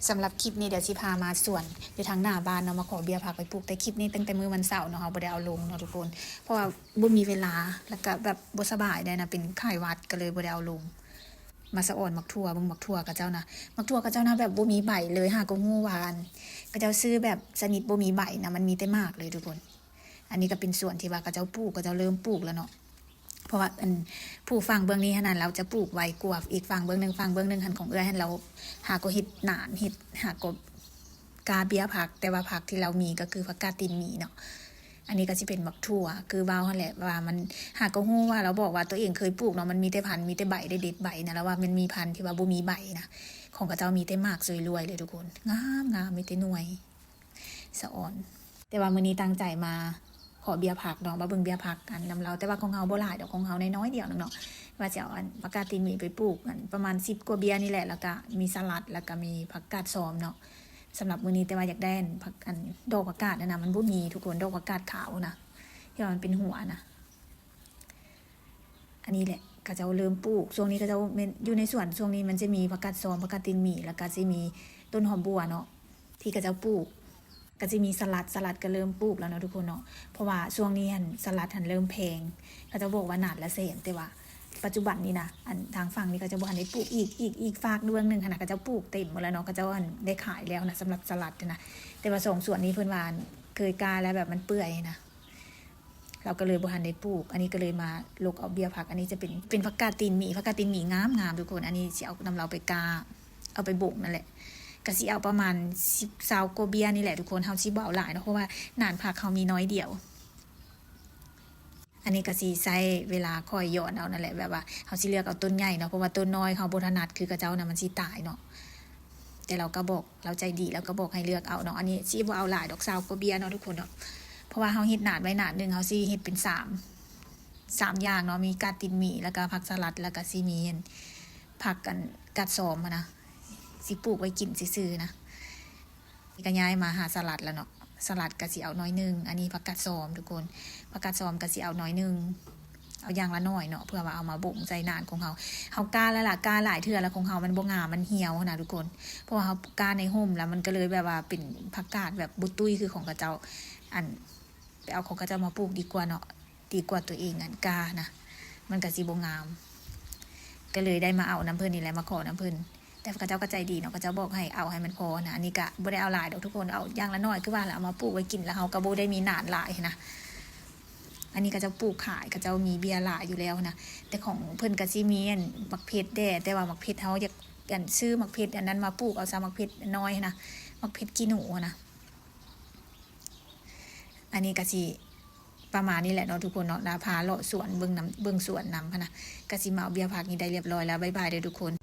ສຳລັບຄລິບນີ້ ດຽວຊິພາມາສວນຢູ່ທາງໜ້າບ້ານເນາະ ມາຂໍເບ້ຍຜັກໄປປູກ. ແຕ່ຄລິບນີ້ຕັ້ງແຕ່ມື້ວັນເສົາເນາະ ເຮົາບໍ່ໄດ້ເອົາລົງເນາະທຸກຄົນ ເພາະວ່າບໍ່ມີເວລາ ແລ້ວກະແບບບໍ່ສະບາຍແດ່ນະ ເປັນໄຂ້ຫວັດ ກະເລີຍບໍ່ໄດ້ເອົາລົງ. ມາສະອອນໝາກຖົ່ວເບິ່ງ ໝາກຖົ່ວເຂົາເຈົ້ານະ ໝາກຖົ່ວເຂົາເຈົ້ານະ ແບບບໍ່ມີໃບເລີຍ. ຫາກໍຮູ້ວ່າ ອັນ ເຂົາເຈົ້າຊື້ແບບຊະນິດບໍ່ມີໃບນະ ມັນມີແຕ່ໝາກເລີຍທຸກຄົນ. ອັນນີ້ກະເປັນສວນທີ່ວ່າເຂົາເຈົ້າປູກ ເຂົາເຈົ້າເລີ່ມປູກແລ້ວເນາະ ເພາະວ່າ ອັນ ຜູ້ຝັ່ງເບື້ອງນີ້ຫັ້ນນະ ລາວຈະປູກໄວກວ່າອີກຝັ່ງເບື້ອງໜຶ່ງ. ຝັ່ງເບື້ອງໜຶ່ງຫັ້ນຂອງເອື້ອຍຫັ້ນ ລາວຫາກໍເຮັດໜານ ເຮັດ ຫາກໍກ້າເບ້ຍຜັກ ແຕ່ວ່າຜັກທີ່ລາວມີກະຄືຜັກກາດຕີນໝີເນາະ. ອັນນີ້ກະຊິເປັນໝາກຖົ່ວ ຄືເວົ້າຫັ້ນແຫຼະວ່າມັນ ຫາກໍຮູ້ວ່າ ລາວບອກວ່າໂຕເອງເຄີຍປູກເນາະ ມັນມີແຕ່ພັນ ມີແຕ່ໃບ ໄດ້ເດັດໃບນະ ລາວວ່າມັນມີພັນທີ່ວ່າບໍ່ມີໃບນະ. ຂອງເຂົາເຈົ້າມີແຕ່ໝາກສວຍລວຍເລີຍທຸກຄົນ ງາມໆ ມີແຕ່ໜ່ວຍ ສະອອນ. ແຕ່ວ່າມື້ນີ້ຕັ້ງໃຈມາຂໍເບ້ຍຜັກເນາະ ມາເບິ່ງເບ້ຍຜັກ ອັນ ນຳລາວ. ແຕ່ວ່າຂອງເຮົາບໍ່ຫຼາຍດອກ ຂອງເຮົານ້ອຍໆດຽວໜຶ່ງເນາະ ວ່າຊິເອົາ ອັນ ຜັກກາດຕີນໝີໄປປູກ ອັນ ປະມານສິບກວ່າເບ້ຍນີ້ແຫຼະ ແລ້ວກະມີສະຫຼັດ ແລ້ວກະມີຜັກກາດຊອມເນາະ ສຳລັບມື້ນີ້. ແຕ່ວ່າຢາກໄດ້ ອັນ ຜັກ ອັນ ດອກຜັກກາດຫັ້ນນະ ມັນບໍ່ມີທຸກຄົນ ດອກຜັກກາດຂາວນະ ທີ່ວ່າມັນເປັນຫົວນະ. ອັນນີ້ແຫຼະ ເຂົາເຈົ້າເລີ່ມປູກ ຊ່ວງນີ້ເຂົາເຈົ້າແມ່ນຢູ່ໃນສວນ ຊ່ວງນີ້ມັນຈະມີຜັກກາດຊອມ ຜັກກາດຕີນໝີ ແລ້ວກະຊິມີຕົ້ນຫອມບົ່ວເນາະ ທີ່ເຂົາເຈົ້າປູກ. ກະຊິມີສະຫຼັດ ສະຫຼັດກະເລີ່ມປູກແລ້ວເນາະທຸກຄົນເນາະ ເພາະວ່າຊ່ວງນີ້ຫັ້ນ ສະຫຼັດຫັ້ນເລີ່ມແພງ ເຂົາເຈົ້າບອກວ່າໜາດລະແສນ ແຕ່ວ່າປັດຈຸບັນນີ້ນະ ອັນ ທາງຝັ່ງນີ້ເຂົາເຈົ້າບໍ່ທັນໄດ້ປູກອີກ ອີກ ອີກຟາກເບື້ອງໜຶ່ງຫັ້ນນະ ເຂົາເຈົ້າປູກເຕັມໝົດແລ້ວເນາະ ເຂົາເຈົ້າ ອັນ ໄດ້ຂາຍແລ້ວນະ ສຳລັບສະຫຼັດຫັ້ນນະ. ແຕ່ວ່າສອງສວນນີ້ເພິ່ນວ່າ ອັນ ເຄີຍກ້າແລ້ວແບບມັນເປື່ອຍນະ ລາວກະເລີຍບໍ່ທັນໄດ້ປູກ. ອັນນີ້ກະເລີຍມາຫຼົກເອົາເບ້ຍຜັກ ອັນນີ້ຈະເປັນ ເປັນຜັກກາດຕີນໝີ ຜັກກາດຕີນໝີງາມໆທຸກຄົນ. ອັນນີ້ຊິເອົານຳລາວໄປກ້າ ເອົາໄປບົງນັ້ນແຫຼະ ກະຊິເອົາປະມານສິບ ຊາວກວ່າເບ້ຍນີ້ແຫຼະທຸກຄົນ ເຮົາຊິບໍ່ເອົາຫຼາຍເນາະ ເພາະວ່າໜານຜັກເຮົາມີນ້ອຍດຽວ. ອັນນີ້ກະຊິໃຊ້ເວລາຄ່ອຍຢອນເອົານັ້ນແຫຼະ ແບບວ່າເຮົາຊິເລືອກເອົາຕົ້ນໃຫຍ່ເນາະ ເພາະວ່າຕົ້ນນ້ອຍເຮົາບໍ່ຖະໜັດ ຄືເຂົາເຈົ້ານະ ມັນຊິຕາຍເນາະ. ແຕ່ລາວກະບອກ ລາວໃຈດີ ລາວກະບອກໃຫ້ເລືອກເອົາເນາະ. ອັນນີ້ຊິບໍ່ເອົາຫຼາຍດອກ ຊາວກວ່າເບ້ຍເນາະທຸກຄົນເນາະ ເພາະວ່າເຮົາເຮັດໜາດໄວ້ໜາດໜຶ່ງ ເຮົາຊິເຮັດເປັນສາມ ສາມຢ່າງເນາະ ມີກາດຕີນໝີ ແລ້ວກະຜັກສະຫຼັດ ແລ້ວກະຊິມີ ອັນ ຜັກ ອັນ ກາດຊອມຫັ້ນນະ ຊິປູກໄວ້ກິນຊື່ໆນະ. ນີ້ກະຍ້າຍມາຫາສະຫຼັດແລ້ວເນາະ ສະຫຼັດກະຊິເອົາໜ້ອຍໜຶ່ງ. ອັນນີ້ຜັກກາດຊອມທຸກຄົນ ຜັກກາດຊອມກະຊິເອົາໜ້ອຍໜຶ່ງ ເອົາຢ່າງລະໜ້ອຍເນາະ ເພື່ອວ່າເອົາມາບົງໃສ່ໜານຂອງເຮົາ. ເຮົາກ້າແລ້ວລະ ກ້າຫຼາຍເທື່ອລະ ຂອງເຮົາມັນບໍ່ງາມ ມັນຫ່ຽວຫັ້ນນະທຸກຄົນ ເພາະວ່າເຮົາກ້າໃນຮົ່ມ ລະມັນກະເລີຍແບບວ່າເປັນຜັກກາດແບບບໍ່ຕຸ້ຍຄືຂອງເຂົາເຈົ້າ. ອັນ ໄປເອົາຂອງເຂົາເຈົ້າມາປູກດີກວ່າເນາະ ດີກວ່າໂຕເອງ ອັນ ກ້າຫັ້ນນະ ມັນກະຊິບໍ່ງາມ ກະເລີຍໄດ້ມາເອົານຳເພິ່ນນີ້ແຫຼະ ມາຂໍນຳເພິ່ນ. ແຕ່ເຂົາເຈົ້າກະໃຈດີເນາະ ເຂົາເຈົ້າບອກໃຫ້ເອົາໃຫ້ມັນພໍຫັ້ນນະ. ອັນນີ້ກະບໍ່ໄດ້ເອົາຫຼາຍດອກທຸກຄົນ ເອົາຢ່າງລະໜ້ອຍ ຄືວ່າລະ ເອົາມາປູກໄວ້ກິນ ລະເຮົາກະບໍ່ໄດ້ມີໜານຫຼາຍຫັ້ນນະ. ອັນນີ້ເຂົາເຈົ້າປູກຂາຍ ເຂົາເຈົ້າມີເບ້ຍຫຼາຍຢູ່ແລ້ວຫັ້ນນະ ແຕ່ຂອງເພິ່ນກະຊິມີ ອັນ ໝາກເຜັດແດ່ ແຕ່ວ່າໝາກເຜັດເຮົາຢາກ ອັນ ຊື້ໝາກເຜັດອັນນັ້ນມາປູກເອົາຊະ ໝາກເຜັດນ້ອຍຫັ້ນນະ ໝາກເຜັດຂີ້ໜູຫັ້ນນະ. ອັນນີ້ກະຊິປະມານນີ້ແຫຼະເນາະທຸກຄົນເນາະ ລາພາເລາະສວນເບິ່ງນຳ ເບິ່ງສວນນຳຫັ້ນນະ ກະຊິມາເອົາເບ້ຍຜັກນີ້ໄດ້ລຽບຮ້ອຍແລ້ວ ບາຍບາຍເດີທຸກຄົນ.